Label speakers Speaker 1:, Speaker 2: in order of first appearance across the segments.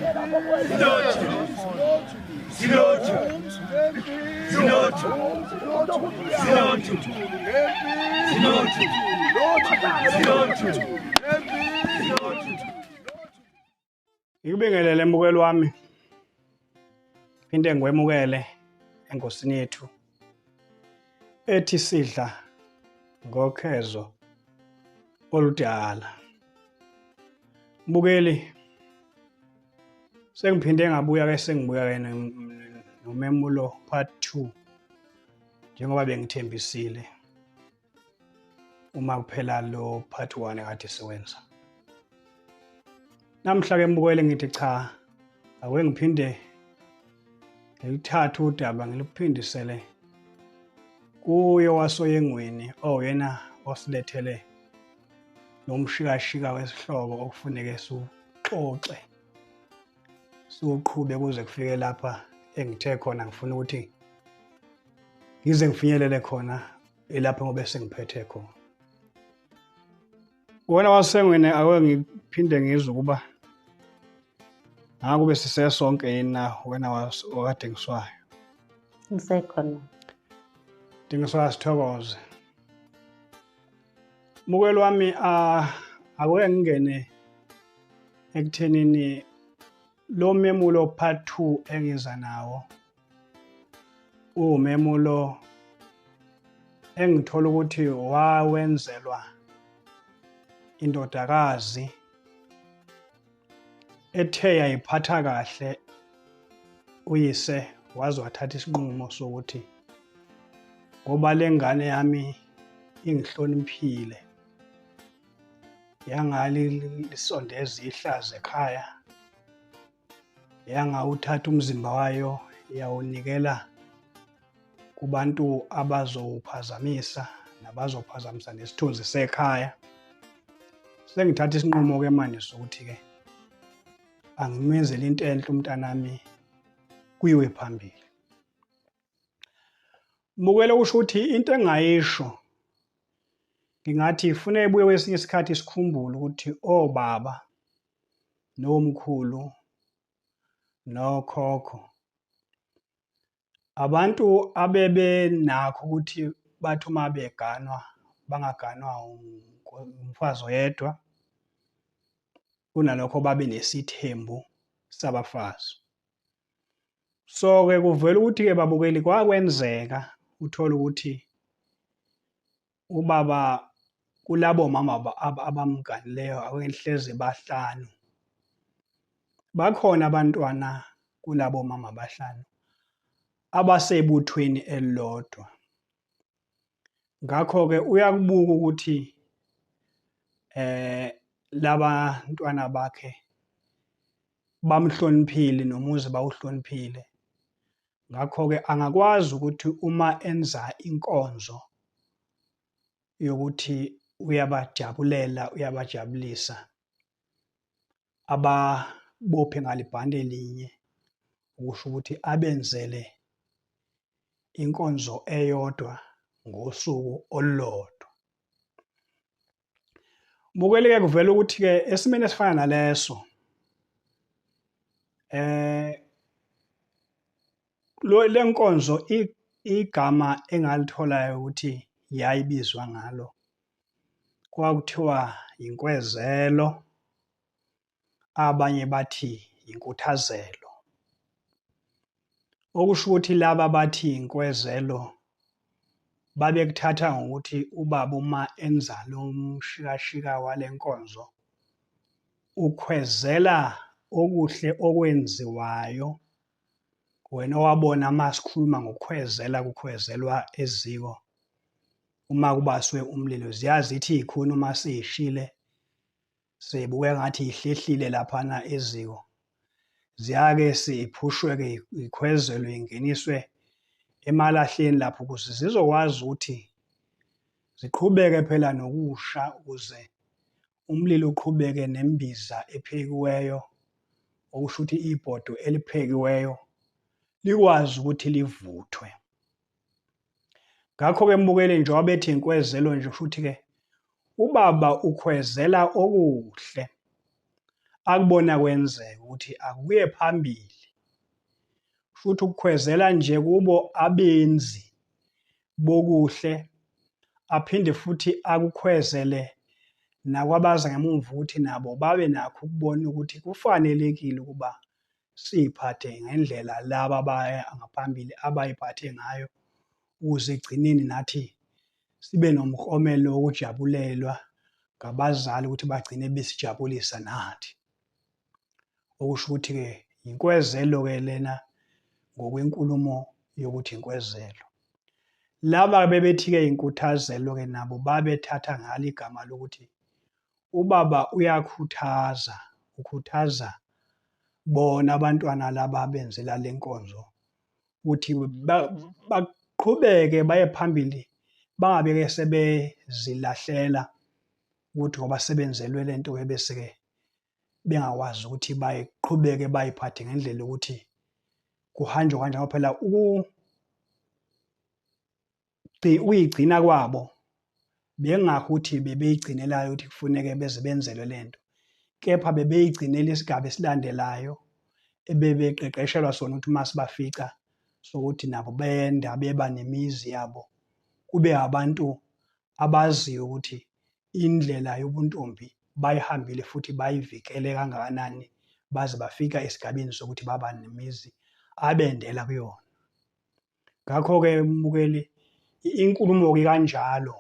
Speaker 1: 02 02 02 02 02.
Speaker 2: Ngikubingelele mbukeli wami. Phinde ngikwemukele engosini yethu ethi sidla ngokhezo oludala. Mbukeli, sengiphinde ngabuya ke, sengibuya ke nomemulo part 2 njengoba bengithembisile uma kuphela lo part 1 kade siwenza. Namhla ke mbukeli ngithi cha, ake ngiphinde ngiluthathe udaba ngiluphindisele kuyo wasoyengweni oyena osilethele nomshikashika wesihloko okufuneke siwuxoxe siwuqhube kuze kufike lapha engithe khona ngifuna ukuthi ngize ngifinyelele khona elapho ngoba sengiphethe khona. Wena wasengwini, ake ngiphinde ngizwe ukuba ngakube sisesonke yini na wena wakadingiswayo.
Speaker 3: Ngisekhona.
Speaker 2: Dingiswayo, sithokoze. Mbukeli wami, ake ngingene ekuthenini lo memulo part 2 engiza nawo umemulo engithola ukuthi wawenzelwa indodakazi ethe yayiphatha kahle uyise, waze wathatha isinqumo sokuthi ngoba lengane yami ingihloniphile yangali lisondeza ihlazo ekhaya, yangawuthatha umzimba wayo yawunikela kubantu abazowuphazamisa nabazophazamisa nesithunzi sekhaya. Sengithatha isinqumo-ke manje sokuthi-ke angimenzele into enhle umntanami, kuyiwe phambili. Mbukele, kusho ukuthi into engayisho ngingathi ifuna ibuye kwesinye isikhathi sikhumbule ukuthi obaba nomkhulu nokhokho abantu abebenakho ukuthi bathi uma beganwa bangaganwa umfazi oyedwa, kunalokho babe nesithembu sabafazi. So-ke kuvela ukuthi-ke babukeli kwakwenzeka uthole ukuthi ubaba kulabo mama abamganileyo awenhlezi bahlanu, bakhona abantwana kulabo mama abahlanu abasebuthweni elilodwa. Ngakho-ke uyakubuka ukuthi labantwana bakhe bamhloniphile nomuzi bawuhloniphile. Ngakho-ke angakwazi ukuthi uma enza inkonzo yokuthi uyabajabulela, uyabajabulisa, ababophe ngalibhande elinye, ukusho ukuthi abenzele inkonzo eyodwa ngosuku olulodwa. Bukeleke kuvela ukuthi-ke esimeni esifana naleso lo lenkonzo igama engalitholayo ukuthi yayibizwa ngalo kwakuthiwa inkwezelo, abanye bathi inkuthazelo. Okusho ukuthi laba bathi inkwezelo babekuthatha ngokuthi ubaba uma enza lo mshikashika walenkonzo ukhwezela okuhle okwenziwayo. Wena owabona uma sikhuluma ngokukhwezela, kukhwezelwa eziko uma kubaswe umlilo, ziyazithi ikhuni uma seyishile seyibukeka ngathi ihlehlile laphana eziko, ziyake siphushwe-ke ikhwezelwe ingeniswe emalahleni lapho ukuze zizokwazi ukuthi ziqhubeke phela nokusha, ukuze umlilo uqhubeke nembiza ephekiweyo, okusho ukuthi ibhodo eliphekiweyo likwazi ukuthi livuthwe. Ngakho-ke mbukeli, njengoba bethi inkwezelo nje, kusho ukuthi-ke ubaba ukhwezela okuhle. akubona kwenzeka ukuthi akuye phambili. Futhi ukukhwezela nje kubo abenzi bokuhle, aphinde futhi akukhwezele nakwabaza ngemuva ukuthi nabo babe nakho ukubona ukuthi kufanelekile ukuba siyiphathe ngendlela laba abaya ngaphambili abayiphathe ngayo, ukuze ekugcineni nathi sibe nomklomelo wokujabulelwa ngabazali ukuthi bagcine besijabulisa nathi. Okusho ukuthi-ke yinkwezelo-ke lena ngokwenkulumo yokuthi inkwezelo. Laba bebethi-ke inkuthazelo-ke nabo babethatha ngalo igama lokuthi ubaba uyakhuthaza, ukhuthaza bona abantwana laba abenzela le nkonzo ukuthi baqhubeke baye phambili, bangabe-ke sebezilahlela ukuthi ngoba sebenzelwe le nto-ke bese-ke bengakwazi ukuthi bayiqhubeke bayiphathe ngendlela yokuthi kuhanjwe kanjani, ngoba phela ukuyigcina kwabo bengakho ukuthi bebeyigcinelayo ukuthi kufuneke beze benzelwe le nto, kepha bebeyigcinela isigaba esilandelayo ebebeqeqeshelwa sona ukuthi uma sibafica sokuthi nabo benda beba nemizi yabo, kube abantu abaziyo ukuthi indlela yobuntombi bayihambile futhi bayivikele kangakanani baze bafika esigabeni sokuthi baba nemizi abendela kuyona. Ngakho-ke mbukeli, inkulumo-ke kanjalo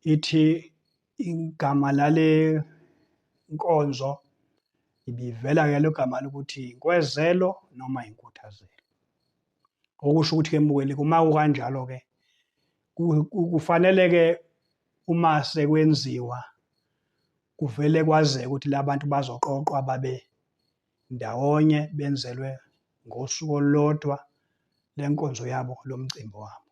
Speaker 2: ithi igama lale nkonzo ibivela-ke lo gama lokuthi inkwezelo noma inkuthazelo. Okusho ukuthi-ke mbukeli, uma kukanjalo-ke kufanele-ke uma sekwenziwa kuvele kwazeke ukuthi la bantu bazoqoqwa babe ndawonye benzelwe ngosuku olulodwa lenkonzo yabo lomcimbi wabo.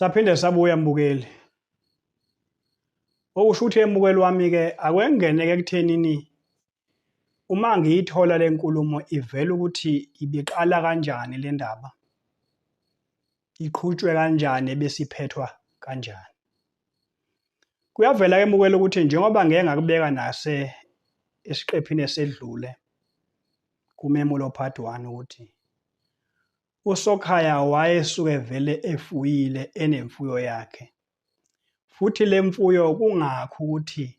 Speaker 2: Saphinde sabuya mbukeli. Okusho ukuthi embukeli wami-ke akwengeneke ekuthenini uma ngiyithola le nkulumo ivela ukuthi ibiqala kanjani le ndaba, iqhutshwe kanjani ebese iphethwa kanjani. Kuyavela-ke mbukeli ukuthi njengoba ngeke ngakubeka nase esiqephini esedlule kumemulo part 1 ukuthi uSokhaya wayesuke vele efuyile enemfuyo yakhe, futhi le mfuyo kungakho ukuthi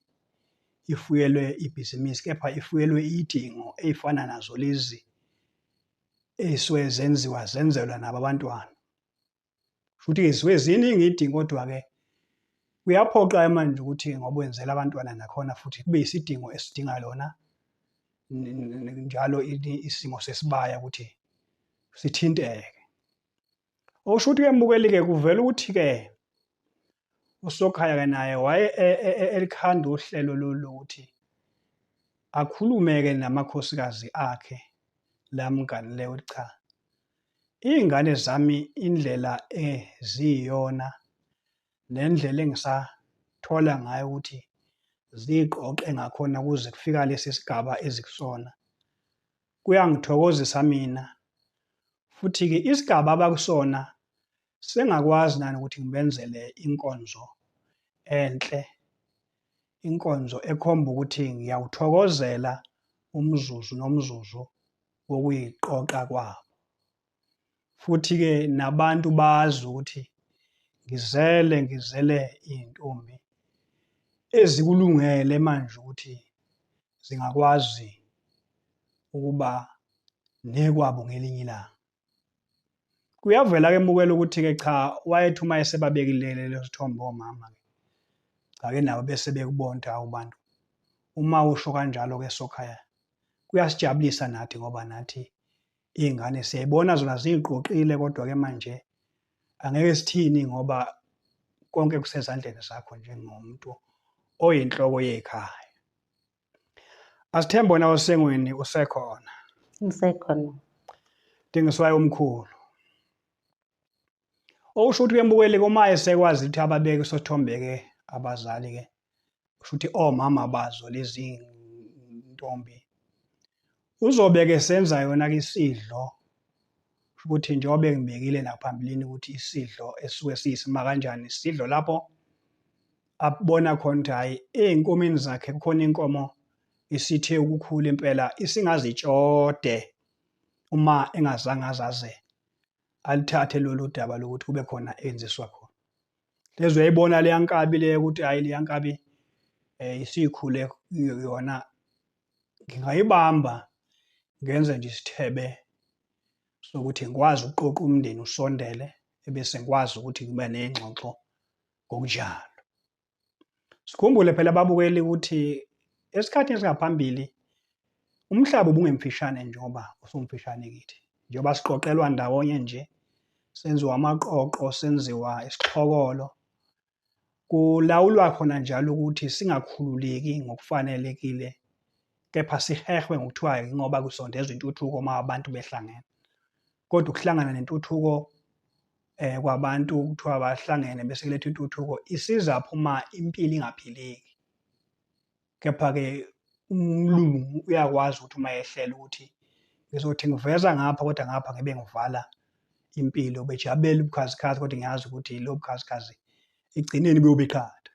Speaker 2: ifuyelwe ibhizinisi kepha ifuyelwe idingo ey'fana nazo lezi ey'suke zenziwa zenzelwa nabo abantwana. Futhi zisuke ziningi iy'dingo kodwa-ke kuyaphoqa manje ukuthi ngoba wenzela abantwana nakhona futhi kube isidingo esidinga lona njalo isimo sesibaya ukuthi sithinteke. Okusho ukuthi ke mbukeli-ke kuvela ukuthi-ke uSokhaya-ke naye waye elikhanda uhlelo lolu lokuthi akhulume-ke namakhosikazi akhe lamganileyo ukuthi cha, iy'ngane zami indlela eziyiyona nendlela engisathola ngayo ukuthi ziqoqe ngakhona kuze kufika lesi sigaba ezikusona kuyangithokozisa mina, futhi-ke isigaba abakusona sengakwazi nani ukuthi ngibenzele inkonzo enhle, inkonzo ekhomba ukuthi ngiyawuthokozela umzuzu nomzuzu wokuyiqoqa kwabo. Futhi-ke nabantu bazi ukuthi ngizele ngizele iy'ntombi ezikulungele manje ukuthi zingakwazi ukuba nekwabo ngelinye ilanga. Kuyavela-ke mbukela ukuthi-ke cha wayethi uma esebabekile leso sithombe omama-ke, cha-ke nabo bese bekubona ukuthi hawu bantu, uma usho kanjalo-ke sokhaya kuyasijabulisa nathi ngoba nathi iy'ngane siyayibona zona ziyiqoqile kodwa-ke manje angeke sithini ngoba konke kusezandleni zakho njengomuntu oyinhloko yekhaya. Asithembe wena osengweni usekhona.
Speaker 3: Ngisekhona.
Speaker 2: Dingiswayo omkhulu. Okusho ukuthi kembukeli uma esekwazi ukuthi ababeke isithombe-ke abazali-ke kusho ukuthi omama bazo lezi ntombi uzobe-ke senza yona-ke isidlo ukuthi njengoba ngibekile naphambilini ukuthi isidlo esuke siyisima kanjani isidlo lapho abona khona ukuthi hhayi ey'nkomeni zakhe kukhona inkomo isithe ukukhula impela isingazitshode uma engazange azaze alithathe lolu daba lokuthi kube khona enziswa khona. Hlezi uyayibona leya nkabi leyo ukuthi hhayi leya nkabi isikhule yona ngingayibamba ngenze nje isithebe sokuthi ngikwazi ukuqoqa umndeni usondele ebese ngikwazi ukuthi ngibe ney'ngxoxo ngokunjalo. Sikhumbule phela ababukeli ukuthi esikhathini esingaphambili umhlaba ubungemfishane njengoba usumfishane kithi. Njengoba siqoqelwa ndawonye nje senziwa amaqoqo, senziwa isixhokolo, kulawulwa khona njalo ukuthi singakhululeki ngokufanelekile kepha sihehwe ngokuthiwa ngoba kusondezwa intuthuko uma abantu behlangene. Kodwa ukuhlangana nentuthuko kwabantu kuthiwa bahlangene bese kuletha intuthuko isiza phuma impilo ingaphileki. Kepha-ke umlungu uyakwazi ukuthi uma ehlela ukuthi ngizothi ngiveza ngapha kodwa ngapha ngibe ngivala impilo bejabulela ubukhazikhazi kodwa ngiyazi ukuthi lo bukhazikhazi ekugcineni buyobe qhatha.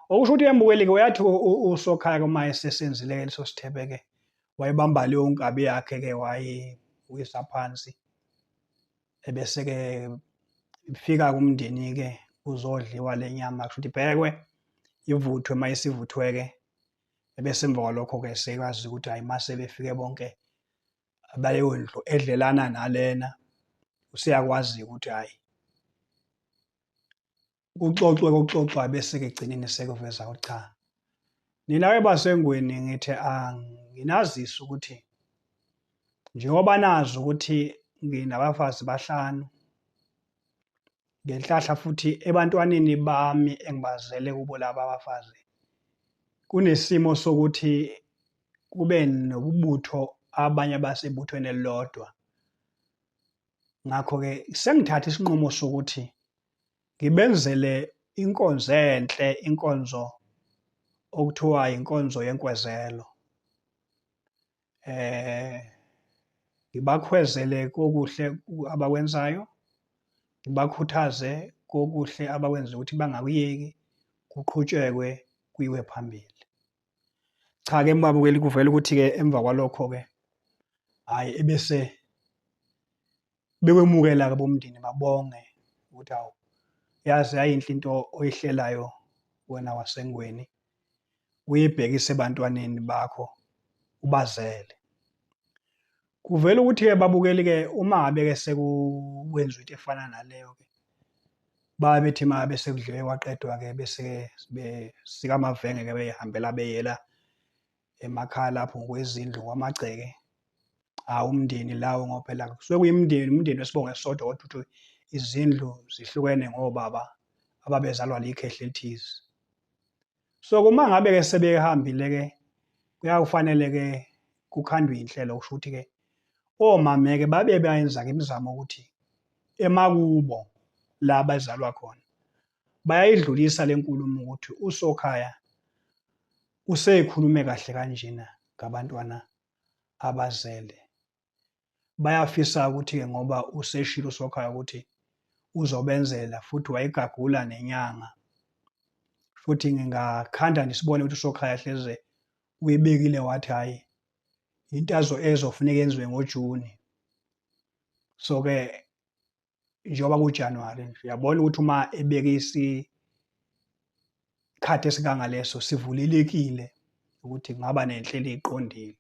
Speaker 2: Okusho ukuthi embukeli-ke uyathi uSokhaya-ke uma esesenzile-ke leso sithebe-ke wayibamba leyo nkabi yakhe-ke wayiwisa phansi ebese-ke ifika kumndeni-ke kuzodliwa le nyama kusho ukuthi ibhekwe ivuthwe uma isivuthwe-ke ebese emva kwalokho-ke sekwazi ukuthi hhayi mase befike bonke abaleyo ndlu edlelana nalena useyakwazi ukuthi hhayi kuxoxwe kuxoxwa bese-ke ekugcineni sekuveza ukuthi cha nina-ke basengweni ngithi anginazisa ukuthi njengoba nazi ukuthi nginabafazi bahlanu ngenhlahla futhi ebantwaneni bami engibazele kubo laba abafazi kunesimo sokuthi kube nobubutho abanye abasebuthweni elilodwa. Ngakho-ke sengithatha isinqumo sokuthi ngibenzele inkonzo enhle, inkonzo okuthiwa inkonzo yenkwezelo. Ngibakhwezele kokuhle abakwenzayo, ngibakhuthaze kokuhle abakwenza ukuthi bangakuyeki, kuqhutshekwe kuyiwe phambili. Cha-ke mbabukeli kuvela ukuthi-ke emva kwalokho-ke hhayi ebese bekwemukela-ke bomndeni babonge ukuthi hawu yazi yayinhle into oyihlelayo wena wasengweni uyibhekise ebantwaneni bakho ubazele. Kuvela ukuthi-ke babukeli-ke uma ngabe-ke sekwenziwa into efana naleyo-ke baye bethi uma bese kudliwe kwaqedwa-ke bese besika amavenge-ke beyihambela beyela emakhaya lapho ngokwezindlu kwamagceke. Hawu umndeni lawo ngoba phela kusuke kuyimindeni, umndeni wesibongo esisodwa kodwa ukuthi izindlu zihlukene ngobaba ababezalwa likhehla elithize. So uma ngabe-ke sebehambile-ke kuyakufanele-ke kukhandwe inhlelo kusho ukuthi-ke omame-ke babe bayenza-ke imizamo ukuthi emakubo la bazalwa khona bayayidlulisa le nkulumo ukuthi uSokhaya usekhulume kahle kanjena ngabantwana abazele. Bayafisa ukuthi-ke ngoba useshilo uSokhaya ukuthi uzobenzela futhi wayigagula nenyanga futhi ngingakhanda nje sibone ukuthi uSokhaya hleze uyibekile wathi hhayi into ezofuneka yenziwe ngoJuni. So-ke njengoba kuJanuwari nje uyabona ukuthi uma ebeke isikhathi esingangaleso sivulelekile ukuthi kungaba nenhlelo eqondile.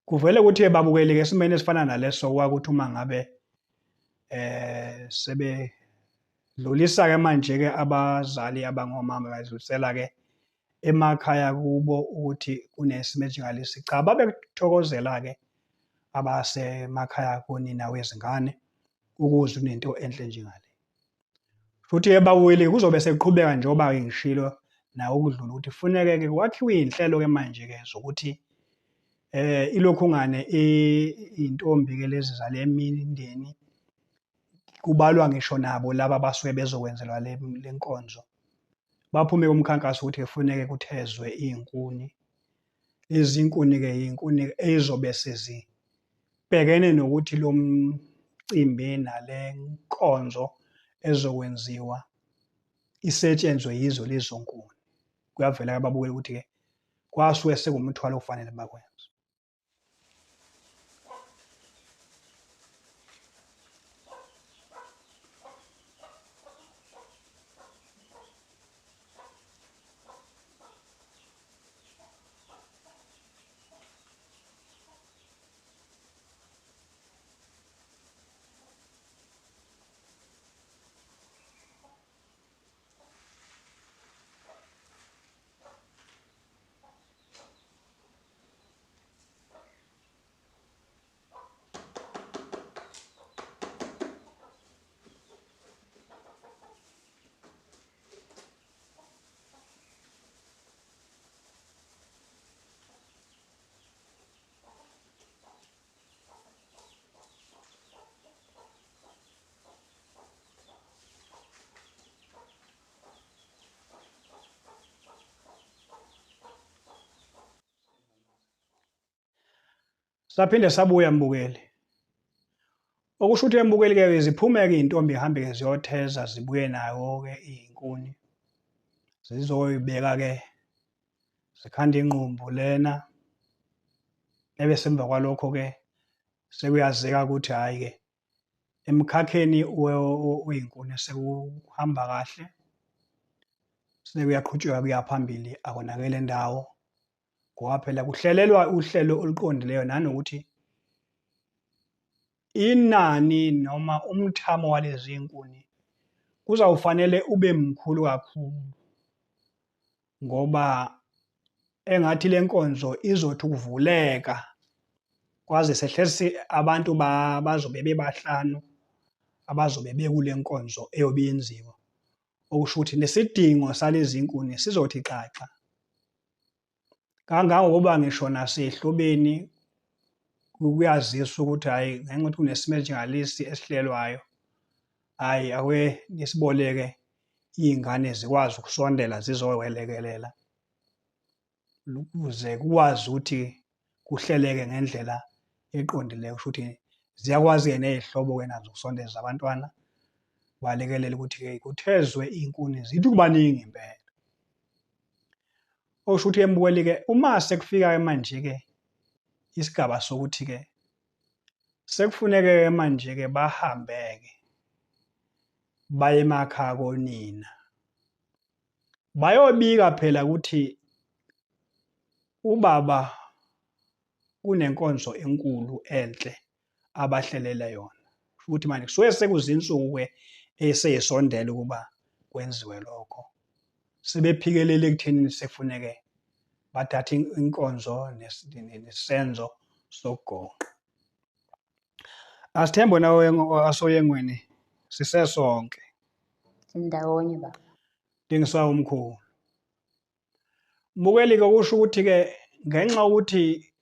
Speaker 2: Kuvele ukuthi babukele-ke esimeni esifana naleso kwakuthi uma ngabe Sebedlulisa ke manje ke abazali abangomama bayidlulisela ke emakhaya kubo ukuthi kunesimo esinjengalesi. Cha, babekuthokozela ke abasemakhaya konina wezingane ukuze unento enhle njengale. Futhi-ke baweli kuzobe sekuqhubeka njengoba-ke ngishilo nawe ukudlula ukuthi kufuneke-ke kwakhiwe iy'nhlelo-ke manje-ke zokuthi ilokhungane iy'ntombi-ke lezi zale mindeni kubalwa ngisho nabo laba abasuke bezokwenzelwa le nkonzo. Baphume kumkhankaso ukuthi kufuneke kuthezwe iy'nkuni. Lezi nkuni-ke iy'nkuni ey'zobe sezibhekene nokuthi lo mcimbi nale nkonzo ezokwenziwa isetshenzwe yizo lezo nkuni. Kuyavela-ke ababukeli ukuthi-ke kwasuke sekuwumthwalo okufanele bakwenze. Saphinde sabuya mbukeli. Okusho ukuthi embukeli ke ziphume-ke iy'ntombi ihambe-ke ziyotheza zibuye nayo-ke iy'nkuni. Zizoyibeka-ke zikhanda inqumbu lena. Ebese emva kwalokho-ke sekuyazeka ukuthi hhayi-ke emkhakheni weyinkuni sekuhamba kahle. Sekuyaqhutshekwa kuya phambili akonakele ndawo. Ngoba phela kuhlelelwa uhlelo oluqondileyo nanokuthi inani noma umthamo walezi nkuni kuzawufanele ube mkhulu kakhulu ngoba engathi le nkonzo izothi ukuvuleka kwazise hlezi abantu bazobe bebahlanu abazobe bekule nkonzo eyobe yenziwa. Okusho ukuthi nesidingo salezi nkuni sizothi xaxa. Kangangokuba ngisho nasehlobeni kuyaziswa ukuthi hhayi ngenxa yokuthi kunesimo esinjengalesi esihlelwayo, hhayi ake nisiboleke iy'ngane zikwazi ukusondela zizokwelekelela ukuze kukwazi ukuthi kuhleleke ngendlela eqondileyo. Kusho ukuthi ziyakwazi-ke ney'hlobo-ke nazo ukusondeza abantwana balekelele ukuthi-ke kuthezwe iy'nkuni zithi kubaningi impela. Okusho ukuthi mbukeli-ke uma sekufika-ke manje-ke isigaba sokuthi-ke sekufuneke-ke manje-ke bahambe-ke baye emakhaya konina bayobika phela ukuthi ubaba kunenkonzo enkulu enhle abahlelele yona. Futhi manje kusuke sekuzinsuku-ke eseyisondela ukuba kwenziwe lokho. Sebephikelele ekuthenini sekufuneke bathathe inkonzo nesenzo sokugonqa. Asithembe wena wasoyengweni sisesonke.
Speaker 3: Sindawonye baba.
Speaker 2: Dingiswa umkhulu. Mbukeli-ke kusho ukuthi-ke ngenxa yokuthi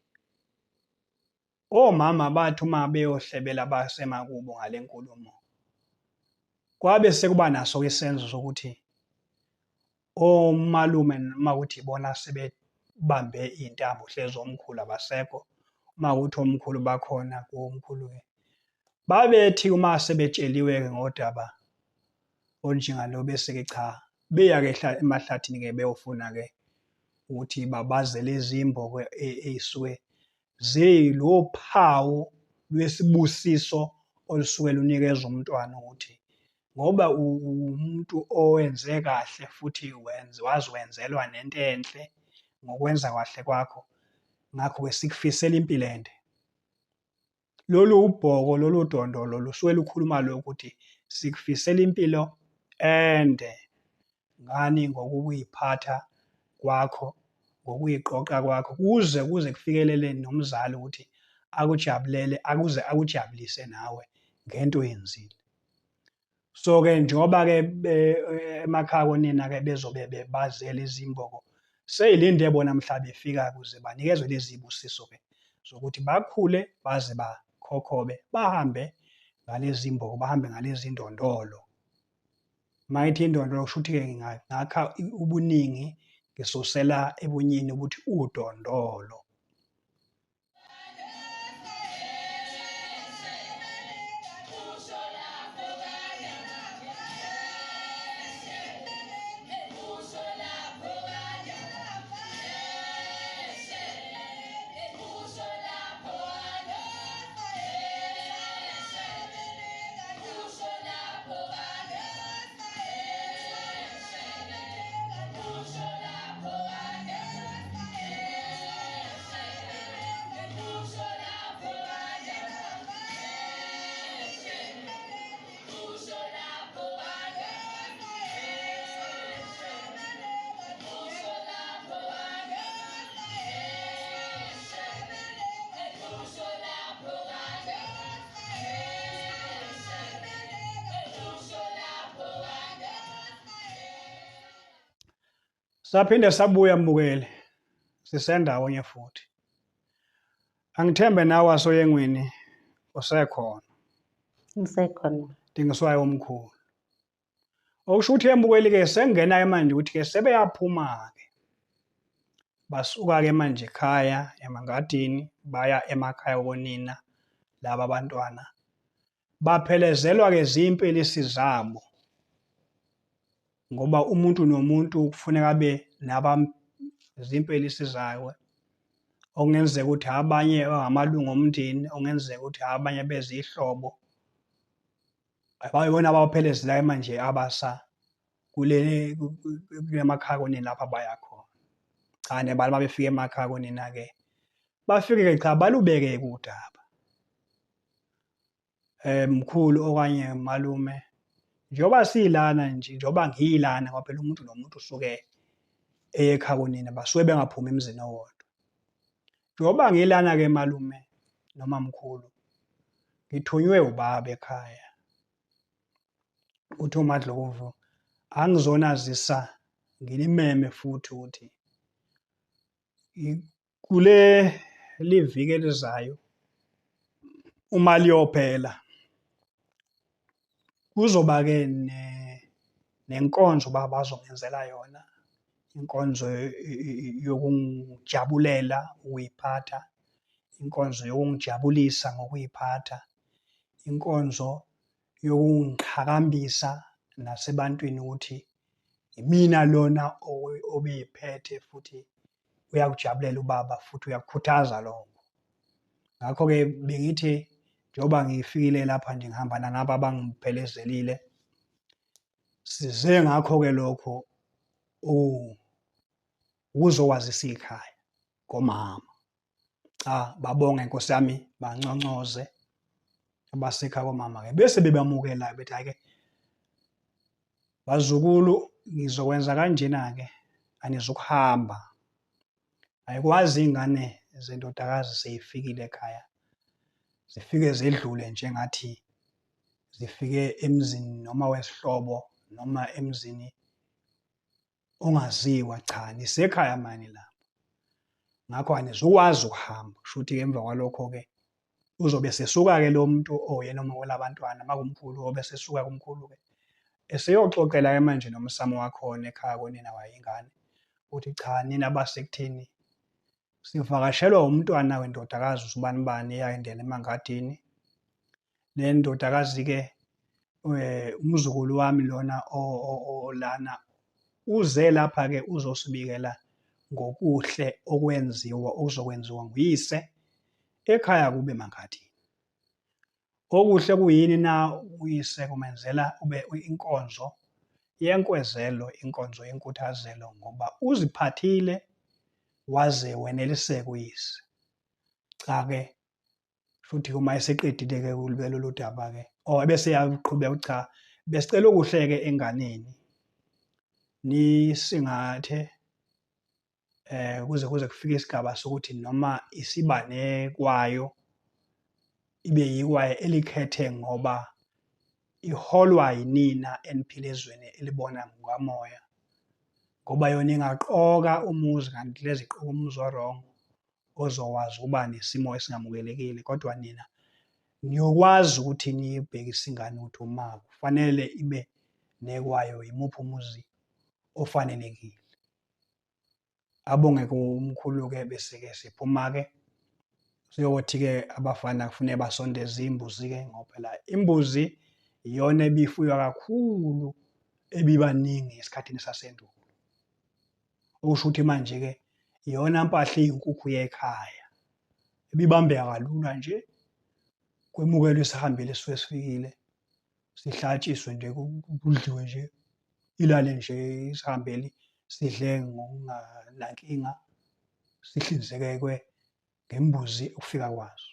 Speaker 2: omama bathi uma beyohlebela basemakubo ngale nkulumo, kwabe sekuba naso-ke isenzo sokuthi omalume noma ukuthi ibona sebebambe iy'ntambo hlezi omkhulu abasekho, uma kuwukuthi omkhulu bakhona komkhulu-ke. Babethi uma sebetsheliwe-ke ngodaba olunjengalo bese-ke cha beya-ke emahlathini-ke beyofuna-ke ukuthi babaze lezi mboko ey'suke ziyilophawu lwesibusiso olusuke lunikezwa umntwana ukuthi ngoba uwumuntu owenze kahle futhi waziwenzelwa nento enhle ngokwenza kahle kwakho, ngakho-ke sikufisela impilo ende. Lolu ubhoko lolu dondolo lusuke lukhuluma lokhu ukuthi sikufisela impilo ende ngani ngokuyiphatha kwakho, ngokuyiqoqa kwakho kuze kuze kufikelele nomzali ukuthi akujabulele akuze akujabulise nawe ngento oyenzile. So-ke njengoba-ke emakhaya konina-ke bezobe bebazele izimboko, seyilinde bona mhla befika ukuze banikezwe lezi zibusiso-ke zokuthi bakhule baze bakhokhobe bahambe ngalezi mboko, bahambe ngalezi ndondolo. Uma ngithi indondolo kusho ukuthi-ke ngakha ubuningi ngisusela ebunyeni ukuthi udondolo. Saphinde sabuya mbukeli, sisendawonye futhi. Angithembe nawe wasoyengwini usekhona.
Speaker 3: Ngisekhona.
Speaker 2: Dingiswayo omkhulu. Okusho ukuthi embukeli-ke sengena-ke manje ukuthi-ke sebeyaphuma-ke. Basuka-ke manje ekhaya emangadini baya emakhaya konina laba bantwana. Baphelezelwa-ke zimpelesi zabo ngoba umuntu nomuntu kufuneka abe naba zimpelisi zayo okungenzeka ukuthi abanye bangamalungu omndeni, okungenzeka ukuthi abanye bezihlobo. Abayibona abawuphelezelayo manje abasa kule kulemakhaya konina lapha baya khona. Cha nebala uma befika emakhaya konina-ke bafike-ke cha balubeke-ke udaba. Mkhulu okanye malume, njengoba silana nje, njengoba ngilana ngoba phela umuntu nomuntu usuke eye ekhaya konina, basuke bengaphumi emzini owodwa. Njengoba ngilana-ke malume noma mkhulu, ngithunywe ubaba ekhaya uthi uMadlokovu angizonazisa nginimeme futhi ukuthi kule liviki elizayo uma liyophela kuzoba-ke nenkonzo uba bazongenzela yona, inkonzo yokungijabulela ukuyiphatha, inkonzo yokungijabulisa ngokuyiphatha, inkonzo yokungiqhakambisa nasebantwini ukuthi imina lona obeyiphethe futhi uyakujabulela ubaba futhi uyakukhuthaza lokho. Ngakho-ke bengithi njengoba ngifikile lapha nje ngihamba nalaba abangiphelezelile, size ngakho-ke lokho ukuzokwazisa ikhaya komama. Cha, babonge nkosi yami, banconcoze abasekhaya komama-ke bese bebamukela-ke bethi hhayi-ke bazukulu ngizokwenza kanjena-ke anizukuhamba. Ayikwazi iy'ngane zendodakazi seyifikile ekhaya zifike zidlule njengathi zifike emzini noma wesihlobo noma emzini ongaziwa. Cha, nisekhaya mani lapho, ngakho anizukwazi ukuhamba. Kusho ukuthi-ke emva kwalokho-ke uzobe sesuka-ke lo muntu oyena omukela abantwana, makumkhulu obe sesuka kumkhulu-ke eseyoxoxela-ke manje nomsamo wakhona ekhaya konina wayo ingane ukuthi cha nina basekutheni sivakashelwa umntwana wendodakazi usibanibani eyayendela emangadini. Le ndodakazi-ke umzukulu wami lona olana uze lapha-ke uzosibikela ngokuhle okwenziwa okuzokwenziwa nguyise ekhaya kube mangadini. Okuhle kuyini na uyise kumenzela ube inkonzo yenkwezelo, inkonzo yenkuthazelo ngoba uziphathile waze weneliseka uyise. Cha-ke. Futhi uma eseqedile-ke kulube lolu daba-ke, or ebese eyaqhubeka ukuthi cha, besicela okuhle-ke enganeni, nisingathe kuze kuze kufike isigaba sokuthi noma isiba nekwayo ibe yikwayo elikhethe ngoba iholwa yinina eniphila ezweni elibona ngokamoya, ngoba yona ingaqoka umuzi kanti lezi iqoka umuzi o-wrong ozowazi ukuba nesimo esingamukelekile, kodwa nina niyokwazi ukuthi niyibhekise ingane ukuthi uma kufanele ibe nekwayo yimuphi umuzi ofanelekile. Abonge kumkhulu-ke bese-ke siphuma-ke siyothi-ke abafana kufuneka basondeze imbuzi-ke ngoba phela imbuzi iyona ebifuywa kakhulu ebibaningi esikhathini sasendulo. Okusho ukuthi manje-ke iyona mpahla eyinkukhu yekhaya ebibambeka kalula nje, kwemukelwe isihambeli esisuke sifikile, sihlatshiswe nje kudliwe nje, ilale nje isihambeli sidle ngokunganankinga, sihlinzekekwe ngembuzi ukufika kwaso.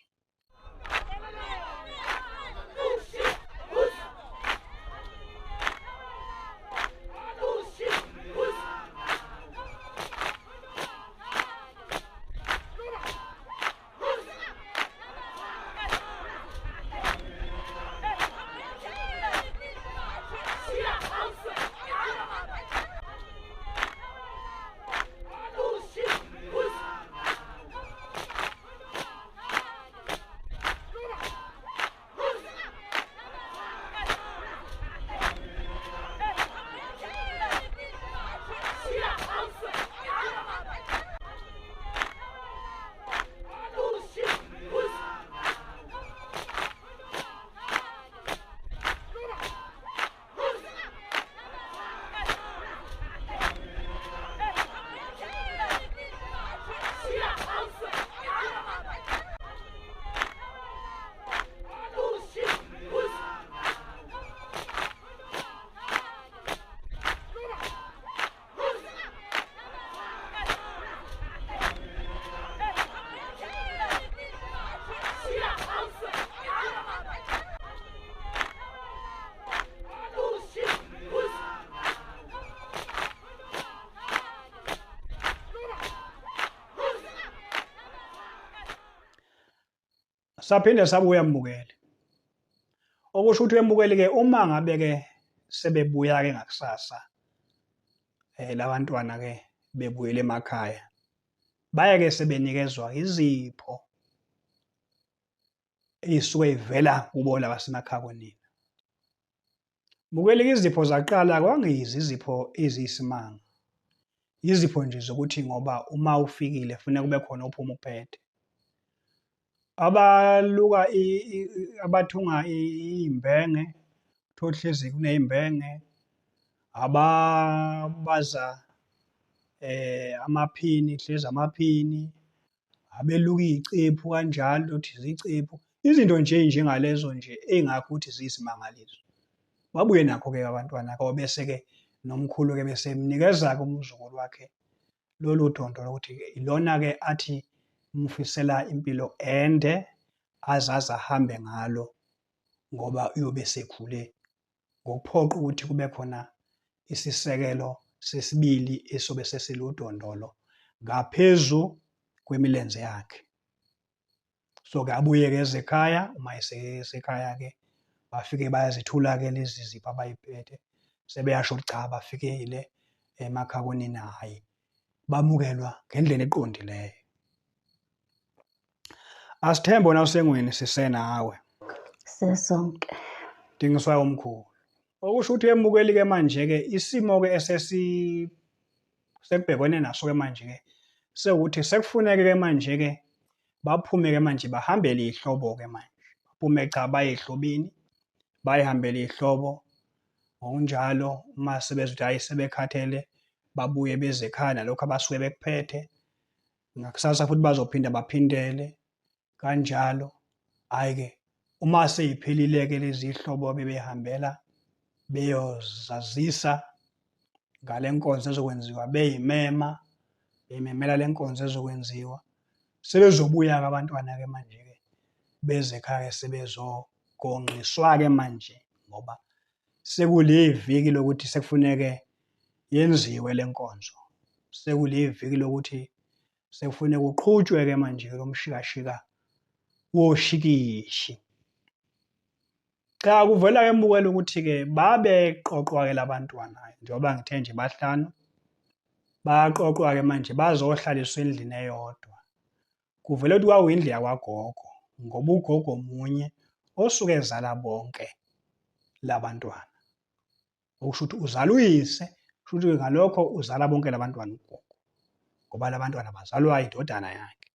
Speaker 2: Saphinde sabuya mbukeli. Okusho ukuthi wembukeli ke uma ngabe ke sebebuya ke ngakusasa labantwana ke bebuyele emakhaya, baye ke sebenikezwa izipho ey'suke ivela kubo labasemakhaya konina. Mbukeli, izipho zaqala kwangiyizi izipho eziyisimanga. Izipho nje zokuthi ngoba uma ufikile kufuneka kube khona ophuma uphethe. Abaluka abathunga iy'mbenge, uthole hlezi kuney'mbenge, ababaza amaphini, hlezi amaphini, abeluka iy'cephu kanjalo, uthi izicephu, izinto nje ey'njengalezo nje ey'ngakho ukuthi ziyisimangaliso. Babuye nakho-ke abantwana-ke, bese-ke nomkhulu-ke bese emnikeza-ke umzukulu wakhe lolu dondo lokuthi-ke ilona-ke athi umfisela impilo ende azaze ahambe ngalo ngoba uyobe sekhule ngokuphoqa ukuthi kube khona isisekelo sesibili esobe sesiludondolo ngaphezu kwemilenze yakhe. So-ke abuye-ke ezekhaya, uma esekhaya-ke bafike bayazithula-ke lezi zipho abayiphethe, sebeyasho ukuthi cha bafikile emakhaya konina, hhayi bamukelwa ngendlela eqondileyo. Asithembe wena usengweni sisenawe.
Speaker 3: Sesonke.
Speaker 2: Dingiswayo omkhulu. Okusho ukuthi emukeli-ke manje-ke isimo-ke esesi sekubhekene naso-ke manje-ke sekuthi sekufuneke-ke manje-ke baphume-ke manje bahambele ihlobo-ke manje. Baphume cha baye ehlobeni, bayihambele ihlobo ngokunjalo uma sebezwa ukuthi hhayi sebekhathele babuye beze ekhaya nalokhu abasuke bekuphethe. Ngakusasa futhi bazophinda baphindele kanjalo. Hhayi-ke uma seyiphelile-ke lezi hlobo bebehambela beyozazisa ngale nkonzo ezokwenziwa, beyimema, bememela le nkonzo ezokwenziwa. Sebezobuya-ke abantwana-ke manje-ke Beze ekhaya sebezogonqiswa-ke manje ngoba sekuliviki lokuthi sekufuneke yenziwe le nkonzo. Sekuliviki lokuthi sekufuneka uqhutshwe-ke manje lo mshikashika woshikishi. Cha, kuvela-ke mbukela ukuthi-ke babeqoqwa-ke labantwana njengoba ngithe nje bahlanu, bayaqoqwa-ke manje bazohlaliswa endlini eyodwa. Kuvele ukuthi kwakuyindlu yakwagogo ngoba ugogo munye osuke ezala bonke labantwana. Okusho ukuthi uzala uyise, kusho ukuthi ngalokho uzala bonke labantwana ugogo. Ngoba labantwana bazalwa indodana yakhe.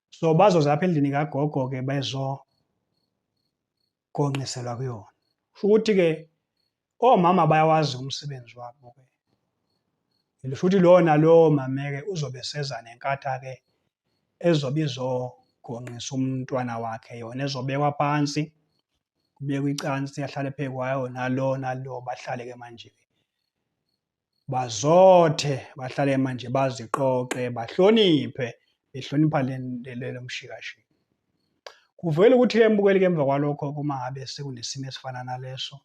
Speaker 2: So bazoza lapha endlini kagogo-ke bezogonqiselwa kuyona. Kusho ukuthi-ke omama bayawazi umsebenzi wabo-ke. Kusho ukuthi lowo nalowo mame-ke uzobe seza nenkatha-ke ezobe izogonqisa umntwana wakhe yona ezobekwa phansi, kubekwe icansi ahlale phezu kwayo nalo nalo bahlale-ke manje-ke. Bazothe bahlale manje baziqoqe bahloniphe behlonipha le mshikashika. Kuvele ukuthi-ke mbukeli-ke emva kwalokho uma ngabe sekunesimo esifana naleso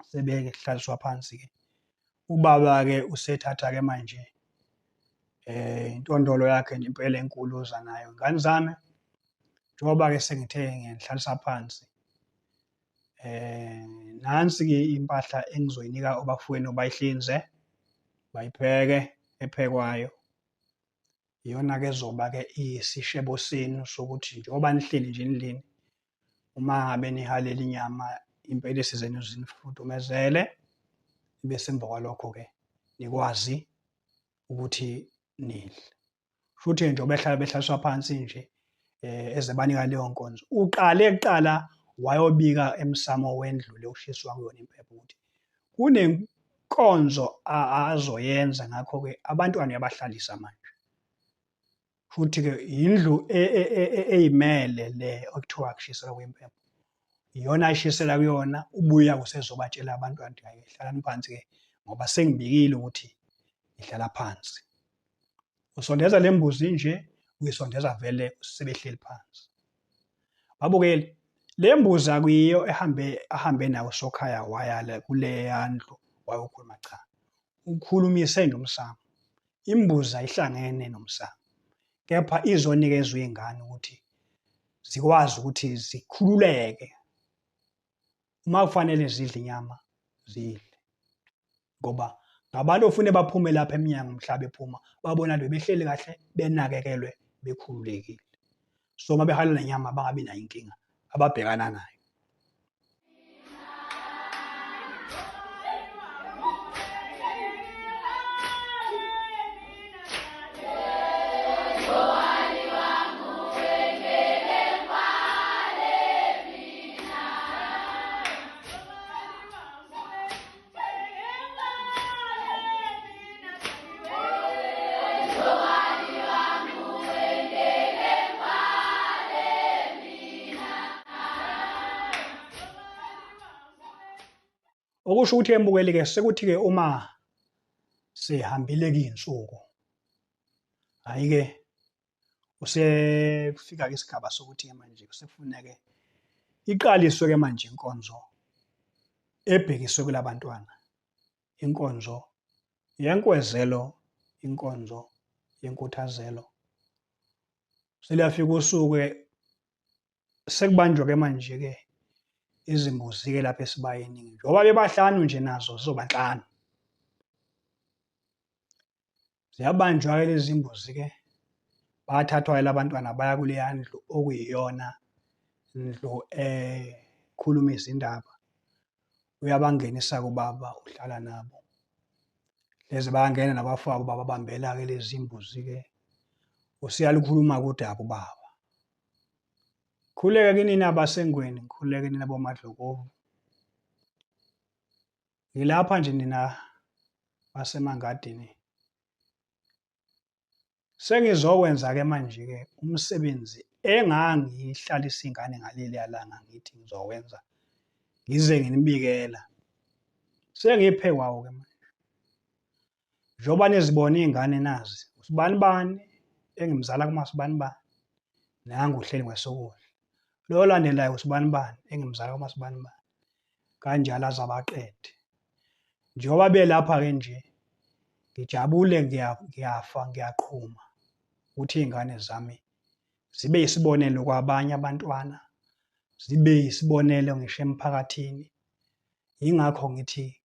Speaker 2: sebeke kuhlaliswa phansi-ke ubaba-ke usethatha-ke manje intondolo yakhe nje impela enkulu uza nayo. Ngane zami, njengoba-ke sengithe ngiyanihlalisa phansi nansi-ke impahla engizoyinika abafowenu bayihlinze, bayipheke ephekwayo. Iyona-ke ezoba-ke iyisishebo senu sokuthi njengoba nihleli nje endlini, uma ngabe nihalela inyama impelesi zenu zinifudumezele, bese emva kwalokho-ke nikwazi ukuthi nidle. Futhi njengoba behlala behlaliswa phansi nje ezebanika leyo nkonzo, uqale kuqala wayobika emsamo wendlu le ushiswa kuyona impepho ukuthi kunenkonzo azoyenza, ngakho-ke abantwana uyabahlalisa manje. Futhi-ke yindlu eyimele le okuthiwa kushiselwa kuyimpepho, iyona ayishisela kuyona. Ubuya usezobatshela abantwana ukuthi hhayi, hlalani phansi-ke ngoba sengibikile ukuthi nihlala phansi. Usondeza le mbuzi nje, uyisondeza vele sebehleli phansi. Babukeli, le mbuzi akuyiyo ehambe ahambe nayo sokhaya waya le kuleya ndlu wayokhuluma, cha. Ukhulumise nje umsamo. Imbuzi ayihlangene nomsamo, kepha izonikezwa iy'ngane ukuthi zikwazi ukuthi zikhululeke. Uma kufanele zidle inyama, zidle. Ngoba ngabantu ofune baphume lapha emnyango mhla bephuma, babona nje behleli kahle, benakekelwe, bekhululekile. So uma behalela nenyama bangabi nayo inkinga ababhekana nayo. Okusho ukuthi embukeli-ke sekuthi-ke uma sehambile kuyinsuku, hhayi-ke usefika-ke isigaba sokuthi-ke manje sekufuneke iqaliswe-ke manje inkonzo ebhekiswe kulabantwana, inkonzo yenkwezelo, inkonzo yenkuthazelo. Seluyafika usuku-ke sekubanjwa-ke manje-ke izimbuzi-ke lapha esibayeni, njengoba bebahlanu nje nazo zizoba nhlanu. Ziyabanjwa-ke lezi mbuzi-ke, bayathathwa-ke labantwana baya kuleya ndlu okuyiyona ndlu ekhuluma izindaba. Uyabangenisa-ke ubaba uhlala nabo. Hleze bayangena nabafowabo bababambela-ke lezi mbuzi-ke. Useyalukhuluma-ke udaba ubaba. Khuleka kinina abasengweni, ngikhuleke nina boMadlokovu. Ngilapha nje nina baseMangadini. Sengizokwenza-ke manje-ke umsebenzi engangihlalisa ingane ngaleliya langa ngithi ngizowenza ngize nginibikela. Sengiphe kwawo-ke manje. Njengoba nizibona iy'ngane nazi, usibani bani engimzala kumasibani bani, nangu uhleli kwesokudla. Lo olandelayo usibanibani engimzala kwamasibanibani. Kanjalo aze abaqede. Njengoba belapha-ke nje ngijabule ngiyafa ngiyaqhuma ukuthi iy'ngane zami zibe yisibonelo kwabanye abantwana, zibe yisibonelo ngisho emphakathini. Yingakho ngithi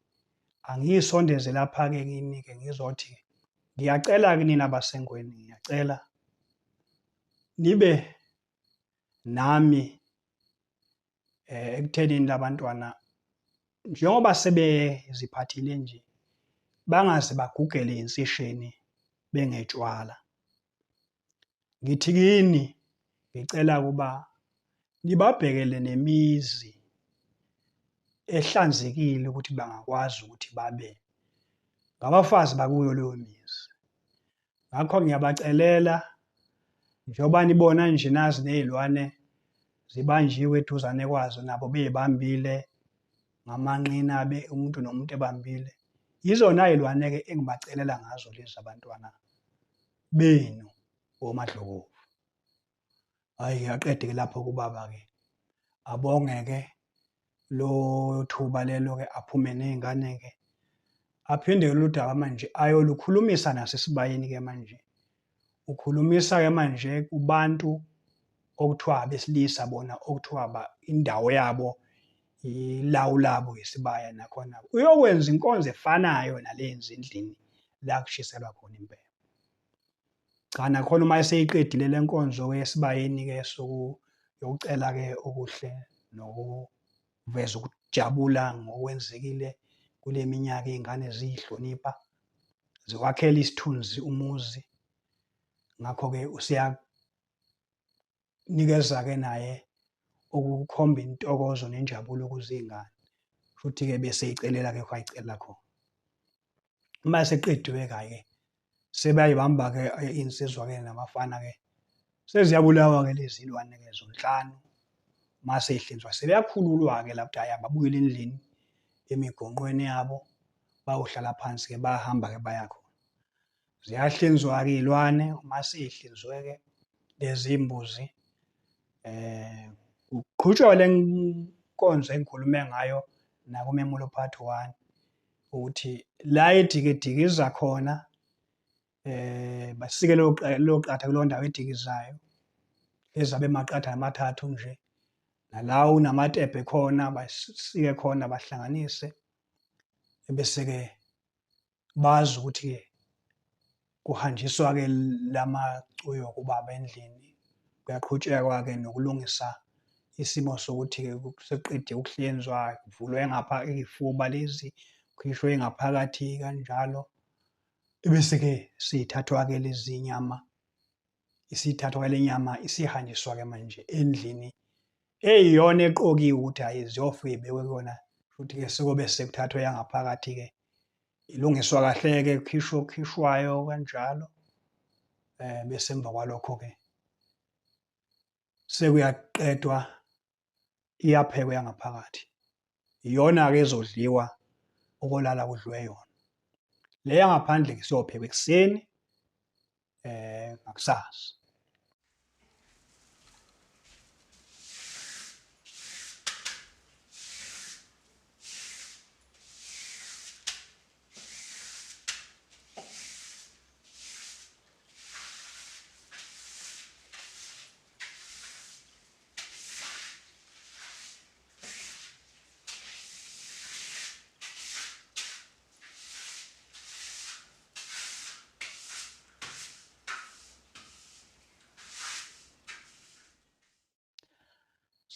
Speaker 2: angiyisondeze lapha-ke kini-ke ngizothi ngiyacela kinina baseNgweni, ngiyacela nibe nami ekuthenini labantwana njengoba sebeziphathile nje bangaze bagugele insisheni bengetshwala. Ngithi kini ngicela ukuba nibabhekele nemizi ehlanzekile ukuthi bangakwazi ukuthi babe ngabafazi bakuyo leyo mizi. Ngakho ngiyabacelela njengoba nibona nje nazi nezilwane zibanjiwe eduzane kwazo nabo beyibambile ngamanqina be umuntu nomuntu ebambile. Yizona zilwane-ke engibacelela ngazo lezi abantwana benu oMadlokovu. Hhayi aqede-ke lapho kubaba-ke abonge-ke lo thuba lelo-ke aphume ney'ngane-ke aphinde lolu daba manje ayolukhulumisa nasesibayeni-ke manje ukhulumisa-ke manje kubantu okuthiwa abesilisa bona okuthiwa indawo yabo ilawu labo isibaya nakhona uyokwenza inkonzo efanayo nale endlini la kushiselwa khona impepho. Cha nakhona uma eseyiqedile le nkonzo esibayeni-ke yokucela-ke okuhle nokuveza ukujabula ngokwenzekile kule minyaka iy'ngane ziyihlonipha, ziwakhela isithunzi umuzi. Ngakho-ke useyanikeza-ke naye ukukhomba intokozo nenjabulo kuzingane. Futhi-ke bese eyicelela-ke ayicelela khona. Uma eseqediwe-ke sebayibamba-ke iy'nsizwa-ke nabafana-ke seziyabulawa-ke lezi zilwane-ke zonhlanu uma sey'hlinzwa sebeyakhululwa-ke la ukuthi hhayi ababuyele endlini emigonqweni yabo bayohlala phansi-ke bayahamba-ke baya khona. Ziyahlinzwa-ke iy'lwane uma sey'hlinzwe-ke lezi mbuzi kuqhutshwa le nkonzo engikhulume ngayo nakumemulo part one ukuthi la edikidikiza khona basike lelo qatha kuleyo ndawo edikizayo ezabe emaqatha amathathu nje nala unamatebhe khona basike khona bahlanganise ebese-ke bazi ukuthi-ke kuhanjiswa-ke lamacuyo kubaba endlini kuyaqhutshekwa-ke nokulungisa isimo sokuthi-ke sekuqediwe ukuhlinzwa kuvulwe ngapha iy'fuba lezi kukhishwe ngaphakathi kanjalo ebese-ke siyithathwa-ke lezi nyama isithathwa le nyama isihanjiswa-ke manje endlini eyiyona eqokiwe ukuthi hhayi ziyofike ibekwe kuyona futhi-ke sekobe sekuthathwa yangaphakathi-ke ilungiswa kahle-ke kukhishwe okukhishwayo kanjalo bese emva kwalokho-ke sekuyaqedwa iyaphekwa yangaphakathi iyona-ke ezodliwa okolala kudliwe yona le yangaphandle ke siyophekwa ekuseni ngakusasa.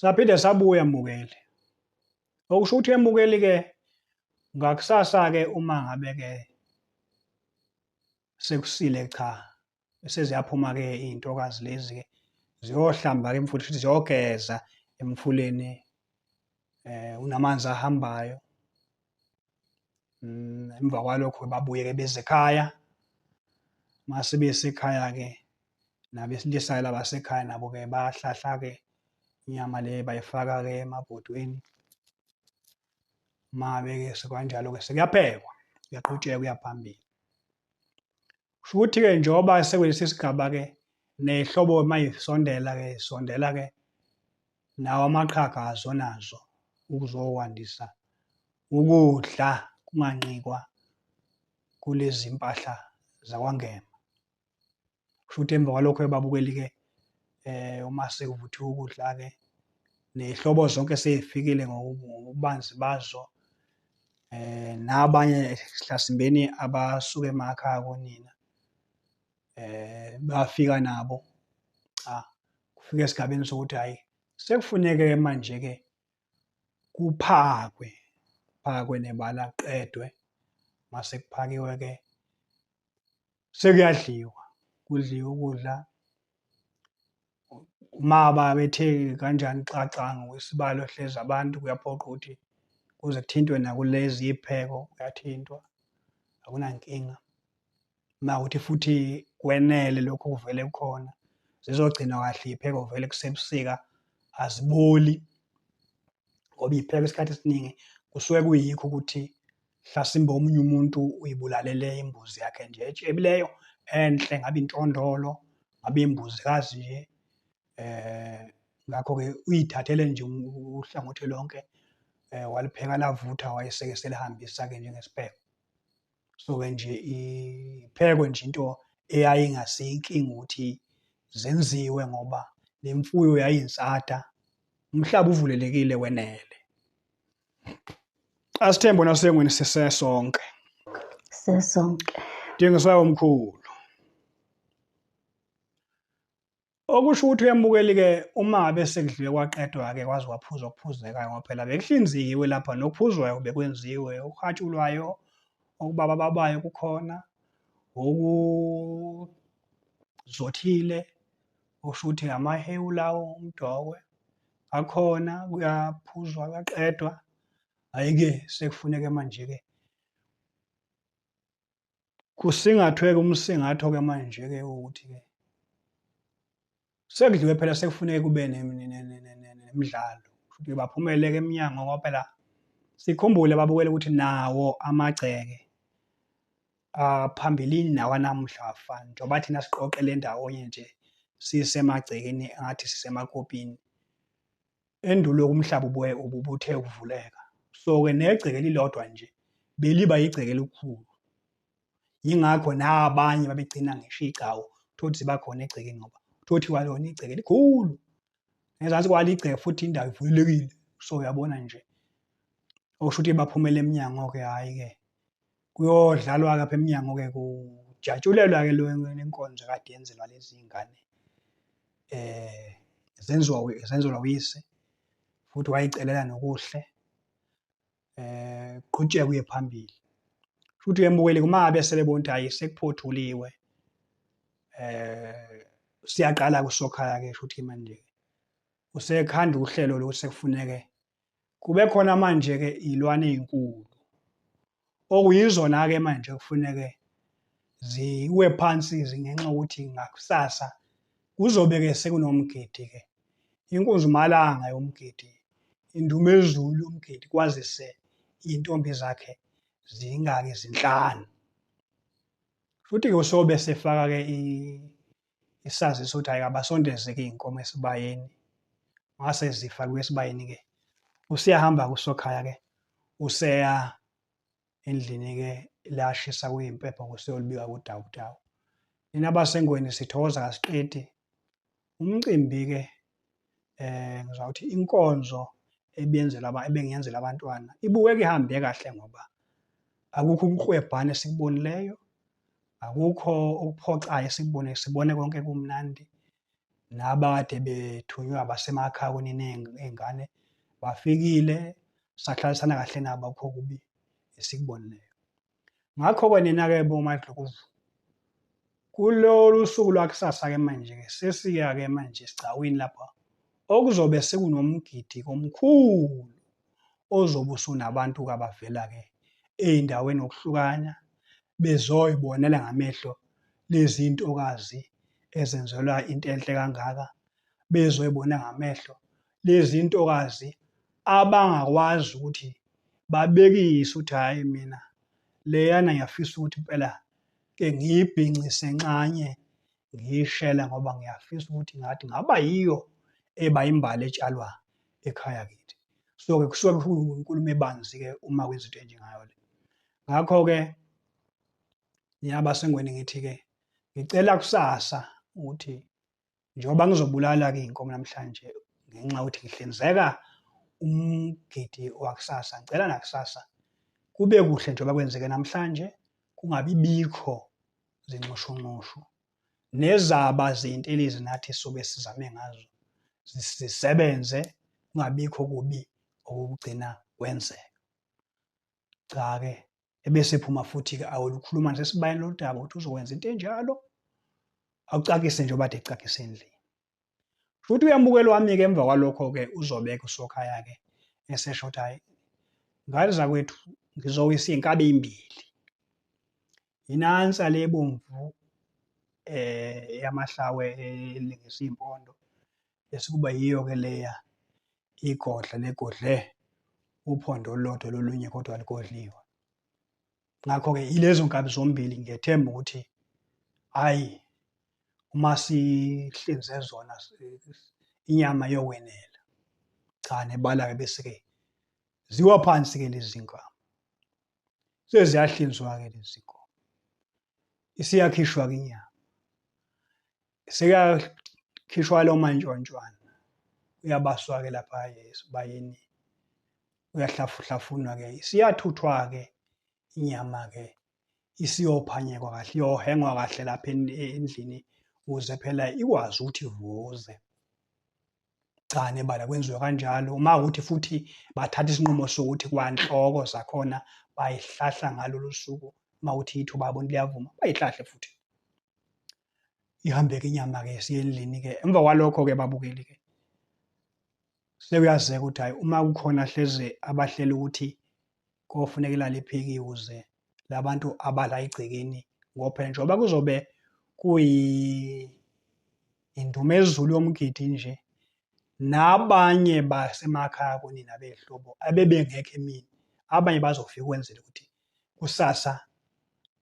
Speaker 2: Saphinde sabuya mbukeli. Okusho ukuthi embukeli ke ngakusasa ke uma ngabe ke sekusile cha seziyaphuma ke izintokazi lezi ke ziyohlamba ke futhi ziyogeza emfuleni unamanzi ahambayo. Emva kwalokho babuye-ke beze ekhaya. Mase besekhaya-ke nabesilisa-ke labasekhaya nabo-ke bayahlahla-ke inyama le bayifaka-ke emabhodweni. Uma ngabe-ke sekwanjalo-ke sekuyaphekwa, kuyaqhutshekwa kuya phambili. Kusho ukuthi-ke njengoba sekulesi sigaba-ke ney'hlobo uma y'sondela-ke y'sondela-ke Nawo amaqhaga azonazo ukuzokwandisa ukudla kunganqikwa kulezi mpahla zakwaNgema. Kusho ukuthi emva kwalokho babukeli-ke uma sekuvuthiwe ukudla-ke ney'hlobo zonke sey'fikile ngobubanzi bazo nabanye hlasimbeni abasuke emakhaya konina bafika nabo. Cha, kufika esigabeni sokuthi hhayi sekufuneke manje-ke kuphakwe, kuphakwe nebala kuqedwe. Mase kuphakiwe-ke sekuyadliwa, kudliwe ukudla. Uma babethe kanjani xaxa ngokwesibalo hlezi abantu kuyaphoqa ukuthi kuze kuthintwe nakulezi iy'pheko kuyathintwa, akunankinga. Uma kuwukuthi futhi kwenele lokhu okuvele kukhona, zizogcinwa kahle iy'pheko vele kusebusika aziboli ngoba iy'pheko isikhathi esiningi kusuke kuyikho ukuthi hlasimbe omunye umuntu uyibulalele imbuzi yakhe nje etshebileyo enhle, ngabe intondolo, ngabe imbuzikazi nje. Ngakho-ke uyithathele nje uhlangothi lonke walipheka lavutha wayeseke selihambisa-ke njengesipheko. So-ke nje iphekwe nje into eyayingasiyo inkinga ukuthi zenziwe ngoba le mfuyo yayinsada, umhlaba uvulelekile wenele. Asithembe nasengweni sisesonke.
Speaker 3: Sesonke.
Speaker 2: Dingisayo mkhulu. Okusho ukuthi uyamukeli-ke uma ngabe sekudliwe kwaqedwa-ke kwaze kwaphuzwa okuphuzekayo ngoba phela bekuhlinziwe lapha nokuphuzwayo bekwenziwe, okuhatshulwayo, okubaba babayo kukhona, okuzothile, okusho ukuthi amahewu lawo, umdokwe akhona, kuyaphuzwa kuyaqedwa. Hhayi-ke sekufuneke manje-ke kusingathwe-ke umsingatho-ke manje-ke ukuthi-ke sekudliwe phela sekufuneke kube nemidlalo futhi baphumele-ke emnyango ngoba phela sikhumbule babukele ukuthi nawo amagceke aphambilini nawanamuhla awafani njengoba thina siqoqele ndawonye nje sisemagcekeni ngathi sisemakopini. Endulo umhlaba ubuye ubuthe ukuvuleka. So-ke negceke elilodwa nje beliba yigceke elikhulu. Yingakho nabanye babegcina ngisho iy'gcawu, uthole ukuthi ziba khona egcekeni ngoba uthole ukuthi kwalona igceke likhulu. Ngezansi kwalo igceke futhi indawo ivulelekile. So uyabona nje, okusho ukuthi baphumele emnyango-ke hhayi-ke kuyodlalwa-ke apha emnyango-ke kujatshulelwa-ke le nkonzo ekade yenzelwa lezi ngane. Zenziwa zenzelwa uyise futhi wayicelela nokuhle kuqhutshekwe kuye phambili. Futhi uyemukele uma ngabe sebebona ukuthi hhayi sekuphothuliwe siyaqala-ke uSokhaya-ke shuthi manje usekhanda uhlelo lokuthi sekufuneke kube khona manje-ke iy'lwane ey'nkulu okuyizona-ke manje kufuneke ziwe phansi ngenxa yokuthi ngakusasa kuzobe-ke sekunomgidi-ke. Inkunzimalanga yomgidi, indumezulu yomgidi kwazise iy'ntombi zakhe zingaki zinhlanu. Futhi-ke usobe esefaka-ke isaziso ukuthi hhayi abasondeze-ke iy'nkomo esibayeni. Mase zifakiwe esibayeni-ke, useyahamba-ke uSokhaya-ke, useya endlini-ke la ashisa kuyimpepho useyolubika kuDawudawu. Nina baseNgweni sithokoza kasiqedi. Umcimbi-ke ngizawuthi inkonzo ebiyenzelwa ebengiyenzela abantwana ibukeka ihambe kahle ngoba akukho ukuklwebhana esikubonileyo, akukho okuphoxayo esikubone, sibone konke kumnandi. Nabakade bethunywe abasemakhaya kunina iy'ngane bafikile sahlalisana kahle nabo akukho okubi esikubonileyo. Ngakho-ke nina-ke boMadlokovu, kulolu suku lwakusasa-ke manje-ke sesiya-ke manje esigcawini lapha okuzobe sekunomgidi omkhulu ozobe usunabantu-ke abavela-ke ey'ndaweni ngokuhlukana bezoyibonela ngamehlo lezi ntokazi ezenzelwa into enhle kangaka, bezoyibona ngamehlo lezi ntokazi abangakwazi ukuthi babekise ukuthi hhayi mina leyana ngiyafisa ukuthi impela ke ngiyibhincise nxanye ngiyishele ngoba ngiyafisa ukuthi ngathi ngaba yiyo eba imbali etshalwa ekhaya kithi. So-ke kusuke kuyinkulumo ebanzi-ke uma kwizinto enjengayo le. Ngakho-ke niyabasengweni ngithi-ke ngicela kusasa ukuthi njengoba ngizobulala-ke iy'nkomo namhlanje ngenxa yokuthi ngihlinzeka umgidi wakusasa, ngicela nakusasa kube kuhle njengoba kwenzeke namhlanje, kungabi bikho zinxushunxushu nezaba zintelezi nathi sobe sizame ngazo zisebenze kungabikho kubi okugcina kwenzeka. Cha-ke ebese ephuma futhi-ke awulukhuluma nasesibayeni lolu daba ukuthi uzokwenza into enjalo awucakise nje obade ecakise endlini. Futhi uyamukela wami-ke emva kwalokho-ke uzobeka usokhaya-ke esesho ukuthi hhayi ngane zakwethu ngizowisa iy'nkabi ey'mbili. Yinansa le ebomvu yamahlawe elingisa iy'mpondo bese kuba yiyo-ke leya igodla legodle uphondo olulodwa lolunye kodwa alugodliwe. Ngakho-ke yilezo nkabi zombili ngiyethemba ukuthi hhayi uma sihlinze zona inyama yokwenela. Cha nebala-ke bese-ke ziwa phansi-ke lezi zinkomo. Seziyahlinzwa-ke lezi zinkomo. Isiyakhishwa-ke inyama. Sekuyakhishwa lo mantshontshwana. Uyabaswa-ke lapha esibayeni. Uyahlafuhlafunwa-ke. Isiyathuthwa-ke inyama-ke isiyophanyekwa kahle, iyohengwa kahle lapha endlini ukuze phela ikwazi ukuthi ivuze. Cha nebala kwenziwa kanjalo. Uma ukuthi futhi bathatha isinqumo sokuthi kwanhloko zakhona bayihlahla ngalolu suku, uma ukuthi ithuba bona liyavuma, bayihlahle futhi. Ihambeke inyama-ke siye endlini-ke. Emva kwalokho-ke babukeli-ke sekuyazeka ukuthi hhayi uma kukhona hleze abahlela ukuthi kofuneka ilale iphekiwe ukuze labantu abala egcekeni ngoba phela njengoba kuzobe kuyindumezulu yomgidi nje nabanye basemakhaya konina behlobo abebengekho emini abanye bazofika ukwenzela ukuthi kusasa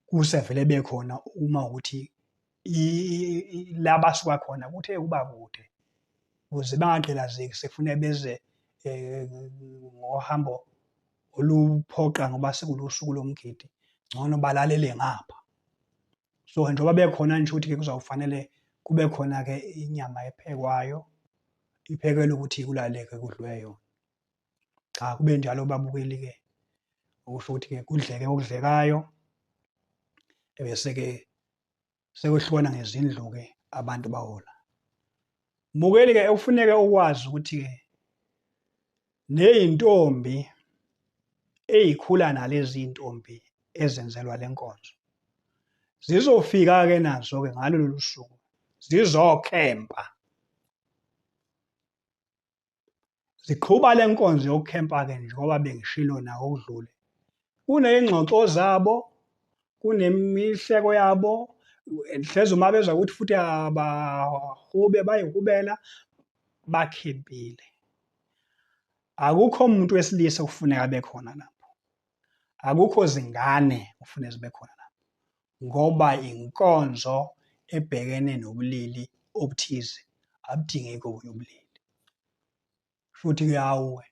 Speaker 2: kusevele bekhona uma ukuthi la basuka khona kuthe kuba kude ukuze bangagqilazeki sekufuneka beze ngohambo oluphoqa ngoba sekulusuku lomgidi ngcono balalele ngapha. So njengoba bekhona nje ukuthi-ke kuzawufanele kube khona-ke inyama ephekwayo iphekelwe ukuthi kulaleke kudliwe yona. Cha kube njalo babukeli-ke okusho ukuthi-ke kudleke okudlekayo ebese-ke sekwehlukana ngezindlu-ke abantu bahola. Mbukeli-ke okufuneke ukwazi ukuthi-ke ney'ntombi ey'khula nalezi iy'ntombi ezenzelwa le nkonzo zizofika-ke nazo-ke ngalolu suku zizokhempa. Ziqhuba le nkonzo yokukhempa-ke njengoba bengishilo nakokudlule. Kuney'ngxoxo zabo, kunemihleko yabo, hleze uma bezwa ukuthi futhi abahube bayihubela, bakhempile. Akukho muntu wesilisa okufuneka abe khona lapho. Akukho zingane okufuneka zibe khona lapho ngoba inkonzo ebhekene nobulili obuthize, abudingeki obunye ubulili. Futhi kuyawe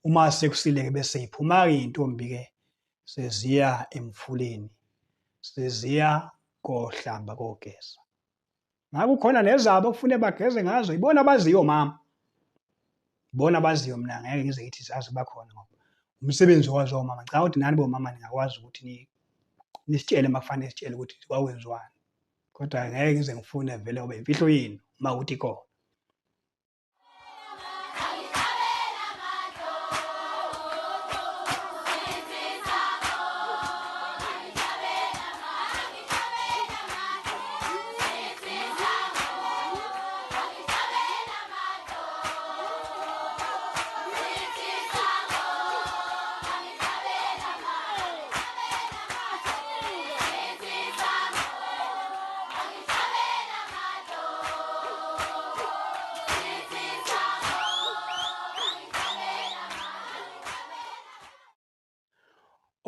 Speaker 2: uma sekusile-ke bese yiphuma-ke iy'ntombi-ke seziya emfuleni, seziya kohlamba kogeza. Ngabe kukhona nezabo okufuneka bageze ngazo, ibona abaziyo omama. Ibona abaziyo mina ngeke ngize ngithi zazi bakhona ngoba umsebenzi wazo omama. Ngicabanga ukuthi nani bomama ningakwazi ukuthi nisitshele uma kufanele sitshele ukuthi kwakwenziwani. Kodwa ngeke ngize ngifune vele ngoba imfihlo yenu uma ukuthi ikhona.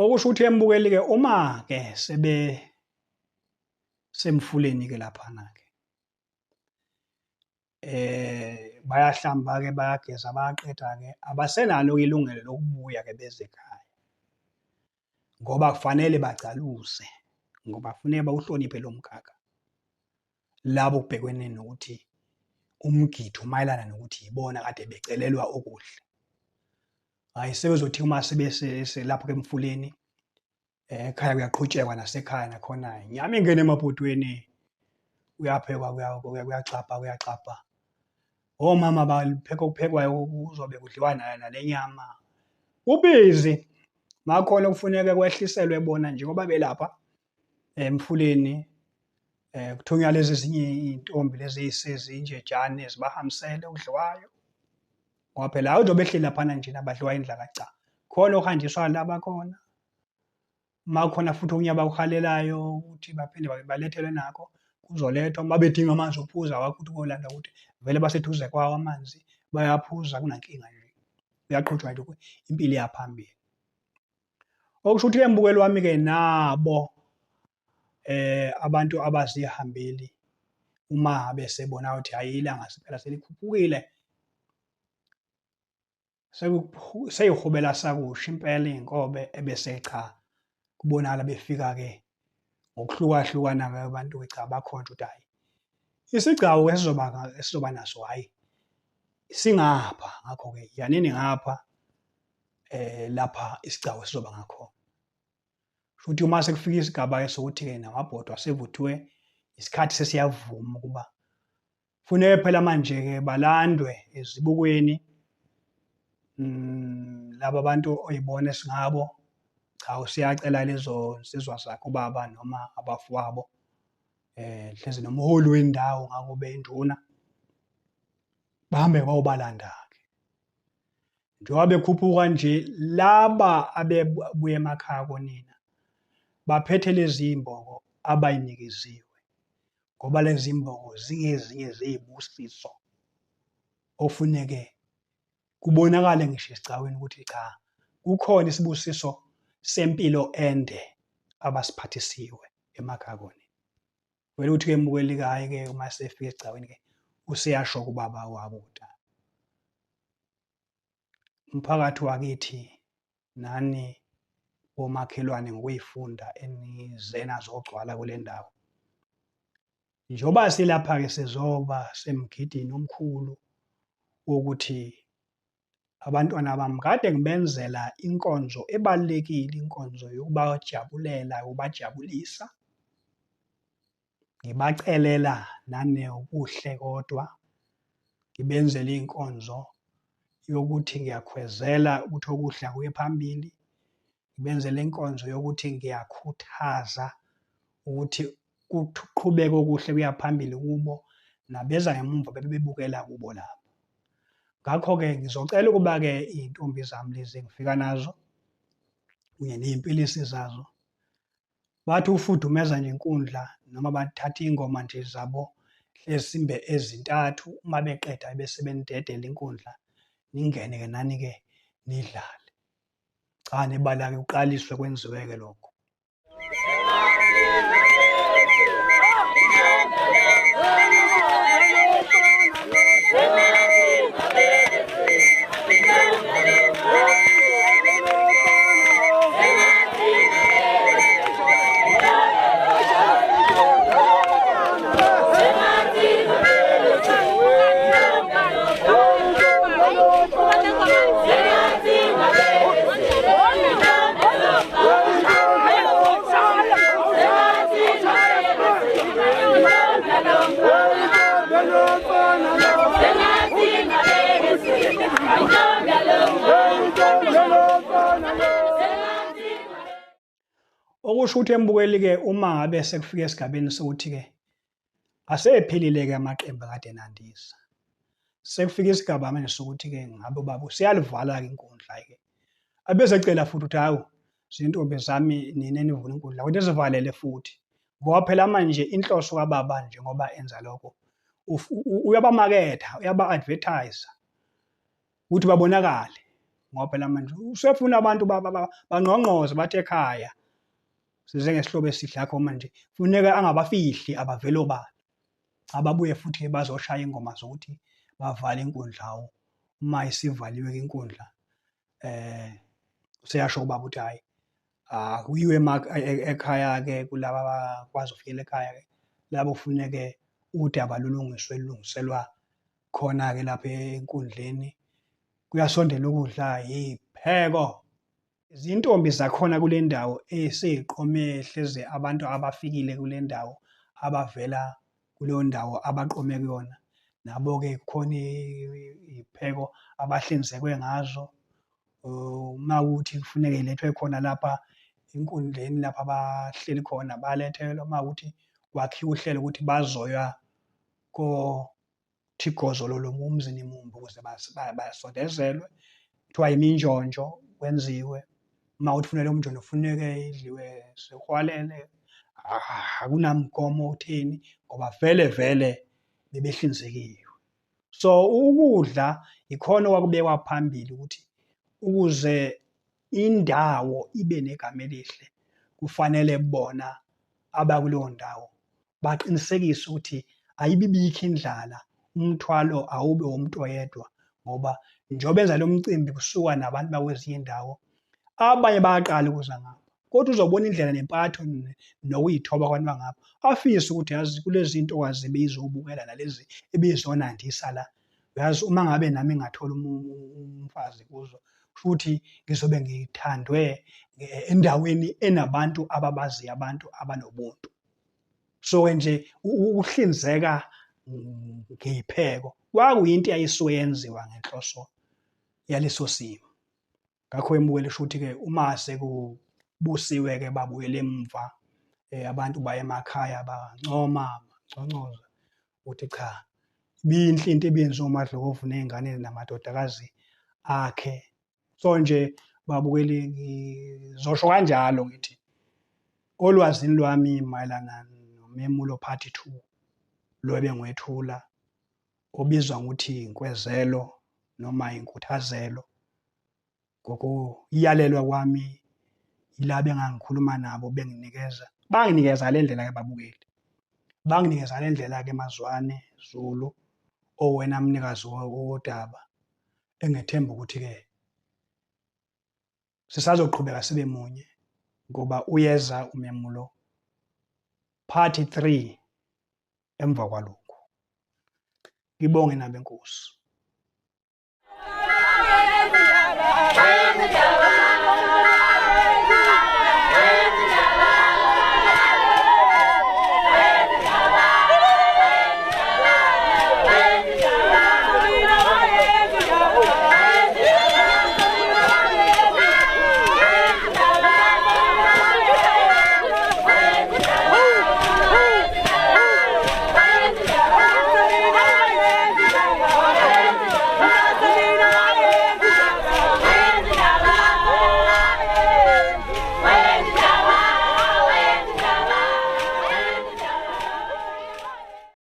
Speaker 2: Okusho ukuthi embukeli-ke uma-ke sebe semfuleni-ke laphana-ke eh Bayahlamba-ke bayageza bayaqeda-ke abasenalo ilungelo lokubuya-ke beze ekhaya ngoba kufanele bagcaluze ngoba kufuneka bawuhloniphe lo mkhakha. Labo kubhekwene nokuthi umgidi umayelana nokuthi yibona kade becelelwa okuhle. Hhayi sebezothi uma sebeselapho-ke emfuleni ekhaya kuyaqhutshekwa nasekhaya nakhona inyama ingena emabhodweni kuyaphekwa kuyaxabha kuyaxabha. Omama bapheka okuphekwayo kuzobe kudliwa nale nyama. Kubhizi makhona okufuneka kwehliselwe bona njengoba belapha emfuleni kuthunywa lezi ezinye iy'ntombi lezi ey'sezinjejane zibahambisele okudliwayo. Ngoba phela hhayi uzobe ehleli laphana nje nabadliwa indlala cha. Khona okuhanjiswa la bakhona. Uma kukhona futhi okunye abakuhalelayo ukuthi baphinde balethelwe nakho kuzolethwa. Uma bedinga amanzi okuphuza awakho ukuthi kolanda ukuthi vele baseduze kwawo amanzi bayaphuza akunankinga nje. Kuyaqhutshwa nje impilo iya phambili. Okusho ukuthi-ke mbukeli wami-ke nabo abantu abazihambeli uma besebona ukuthi hhayi ilanga impela selikhuphukile seyihubela sakusha impela iy'nkobe ebese cha kubonakala befika-ke ngokuhlukahlukana-ke abantu-ke cha bakhonje ukuthi hhayi isigcawu esizoba esizoba naso hhayi singapha ngakho-ke yanini ngapha lapha isigcawu esizoba ngakhona. Futhi uma sekufika isigaba sokuthi-ke namabhodwe asevuthiwe isikhathi sesiyavuma ukuba funeke phela manje-ke balandwe ezibukweni laba bantu oyibona esingabo cha usiyacela lezo nsizwa zakhe ubaba noma abafowabo hlezi nomholi wendawo ngakube induna bahambe bayobalanda-ke. Njengoba bekhuphuka nje laba abebuya emakhaya konina baphethe lezi mboko abayinikeziwe ngoba lezi mboko zingezinye zezibusiso ofuneke kubonakale ngisho esigcawini ukuthi cha kukhona isibusiso sempilo ende abasiphathisiwe emakhaya konina. Vele uthi-ke mbukeli-ke hhayi-ke uma esefika esigcawini-ke useyasho kubaba wabo ukuthi umphakathi wakithi nani bomakhelwane ngokuyifunda enize nazogcwala kule ndawo. Njengoba silapha-ke sizoba semgidini omkhulu wokuthi abantwana bami kade ngibenzela inkonzo ebalulekile, inkonzo yokubajabulela, yokubajabulisa. Ngibacelela nanokuhle kodwa, ngibenzele inkonzo yokuthi ngiyakhwezela ukuthi okuhle akuye phambili, ngibenzele inkonzo yokuthi ngiyakhuthaza ukuthi kuqhubeke okuhle kuya phambili kubo nabeza ngemumva bebe bebukela kubo lapho. Ngakho-ke ngizocela ukuba-ke iy'ntombi zami lezi engifika nazo kunye ney'mpilisi zazo Bathi ukufudumeza nje inkundla noma bathathe iy'ngoma nje zabo hlezimbe ezintathu uma beqeda bese benidedela inkundla ningene-ke nani-ke nidlale. Cha nebala-ke kuqaliswe kwenziwe-ke lokho. Okusho ukuthi embukeli-ke uma ngabe sekufika esigabeni sokuthi-ke asephilile-ke amaqembu akade enandisa. Sekufika isigaba manje sokuthi-ke ngabe ubaba useyalivala-ke inkundla-ke. Abesecela futhi ukuthi hawu zintombi zami nina enivula inkundla ukuthi nizivalele futhi. Ngoba phela manje inhloso kababa njengoba enza lokho uyabamaketha, uyaba-advertise ukuthi babonakale ngoba phela manje usefuna abantu bangqongqoze bathi ekhaya size ngesihlobo esihle akho manje funeka angabafihli abavele obala ababuye futhi bazoshaya ingoma zokuthi Bavala inkundla uma isivaliwe-ke inkundla useyasho ubaba ukuthi hhayi akuyiwe ekhaya-ke kulaba abakwazi ukufikela ekhaya-ke labo kufuneke udaba lulungiswe lulungiselwa khona-ke lapha enkundleni. Kuyasondela ukudla, yipheko. Izintombi zakhona kule ndawo eseyiqome hleze abantu abafikile kule ndawo abavela kuleyo ndawo abaqome kuyona, nabo-ke kukhona iy'pheko abahlinzekwe ngazo. Uma kuwukuthi kufuneke y'lethwe khona lapha enkundleni lapha abahleli khona bayalethelwa, uma kuwukuthi kwakhiwa uhlelo ukuthi bazoya thi gozololo ngumzini mumbi ukuze basondezelwe kuthiwa iminjonjo kwenziwe uma uthi funele umnjonjo ufuneke idliwe sekuhwalele akunamgomo otheni ngoba vele vele bebehlinzekiwe. So ukudla yikhona okwakubekwa phambili ukuthi ukuze indawo ibe negama elihle kufanele bona abakuleyo ndawo baqinisekise ukuthi ayibibikho indlala, umthwalo awube womuntu oyedwa ngoba njengoba benza lo mcimbi kusuka nabantu bakwezinye indawo, abanye bayaqala ukuza ngapha. Kodwa uzobona indlela nempatho nokuyithoba kwabantu bangapha, afise ukuthi yazi kulezi ntokazi ebeyizobukela nalezi ebeyizonandisa la, uyazi uma ngabe nami ngingathola umfazi kuzo, kusho ukuthi ngizobe ngithandwe endaweni enabantu ababaziyo abantu abanobuntu. So-ke nje ukuhlinzeka ngeyipheko kwakuyinto eyayisuke yenziwa ngenhloso yaleso simo. Ngakho emukele shuthi-ke uma sekubusiwe-ke babuyele emva abantu baye emakhaya bancoma banconcoza ukuthi cha ibinhle into ebiyenziwa uMadlokovu ney'ngane namadodakazi akhe. So nje babukeli ngizosho kanjalo ngithi olwazini lwami mayelana nomemulo part 2 lo ebengiwethula obizwa ngokuthi inkwezelo noma inkuthazelo ngokuyalelwa kwami yilaba engangikhuluma nabo benginikeza banginikeza le ndlela-ke babukeli banginikeza le ndlela-ke Mazwane Zulu owena mnikazi wodaba engethemba ukuthi-ke sisazoqhubeka sibe munye ngoba uyeza umemulo part 3 emva kwalokhu. Ngibonge nabenkosi.